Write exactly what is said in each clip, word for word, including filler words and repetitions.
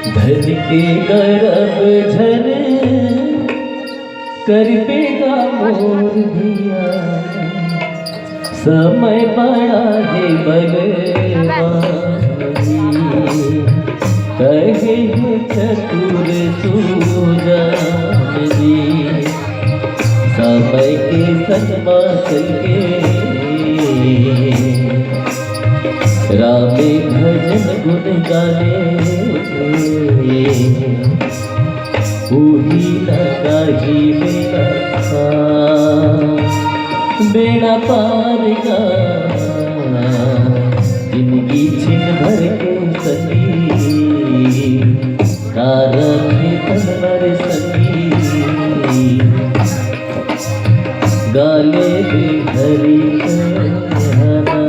धन के गरब झन करबे गा मोर भिया, समय बड़ा हे बलवान जी। कहे हे चतुर सुजान जी, समय के संग मा चल के रामे भजन गुन गाने, उही न गाही बेड़ा पार, बेड़ा पार गा। जिंदगी छिन भर के संगी, कारक तन मर संगी। गाले बिहरी कहना।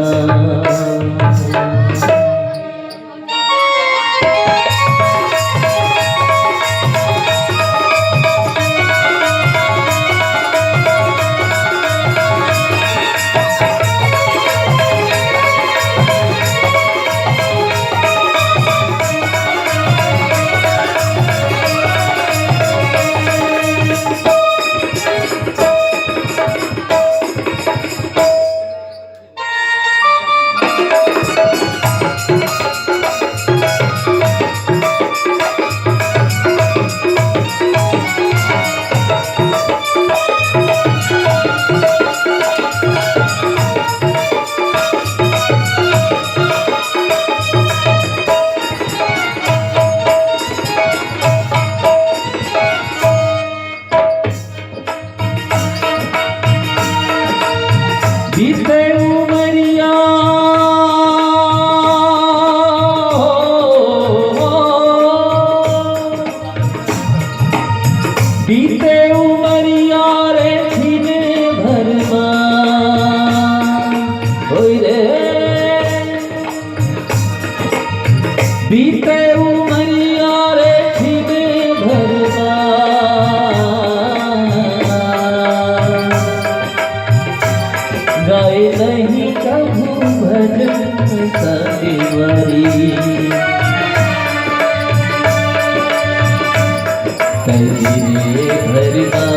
बीते उमरिया, बीते उमरिया रे छिन भर मा, होय रे। बीते उमरिया रे छिन भर मा, गाए नहीं कभू भजन संगवारी। कजरे भर मा